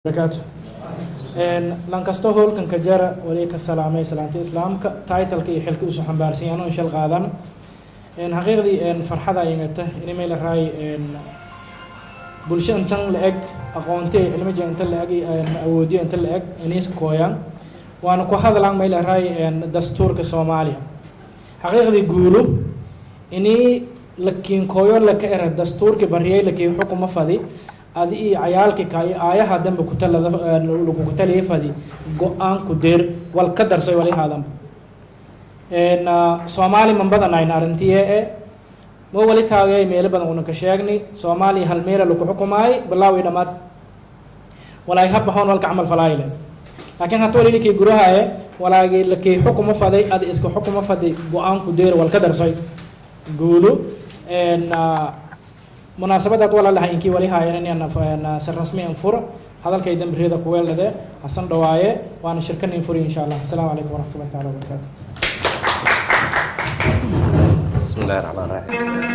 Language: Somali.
Barakaatu. Lankasto howlkanka jara wali ka salaamay salaanta Islaamka. Titleka iyo xilka usoo xambaarsan yahay anoo shal qaadan. Xaqiiqdii farxada ingata ini meel raay bulsho intan la eg, aqoonti iyo cilmija inta la eg, awoodiyo inta la eg iniiska kooyaan, waana ku hadlaan meel raay dastuurka Soomaaliya. Xaqiiqdii guulo ini lakiin kooyo laka era dastuurki bariyay lakii xukuma fadi adi iyo cayaalki ka iyo aayaha dambe kutalada lagugu taliya fadi go-aan ku deer wal ka darsoy wali haadanba. Soomaali man badanayna arrintiye e ma wali taagay meelo badan una ka sheegnay. Soomaaliya hal meela lagu xukumaay bilaawi dhammaad walaay habahoon walka camal falaayile, laakiin hata wali lakii gurahaye walaagi lakii xukumo faday adi iska xukumo faday go-aan ku deer wal ka darsoy guulo. Munaasabadaad walaalahay inkii wali haayeen inaan si rasmi an furo hadalkay dambireeda kuweeldhade hasan dhawaaye, waana shirkan in furi, insha Allah. Asalaamu calaykum waraxmatullahi taala wabarakaatu. بسم الله الرحمن الرحيم.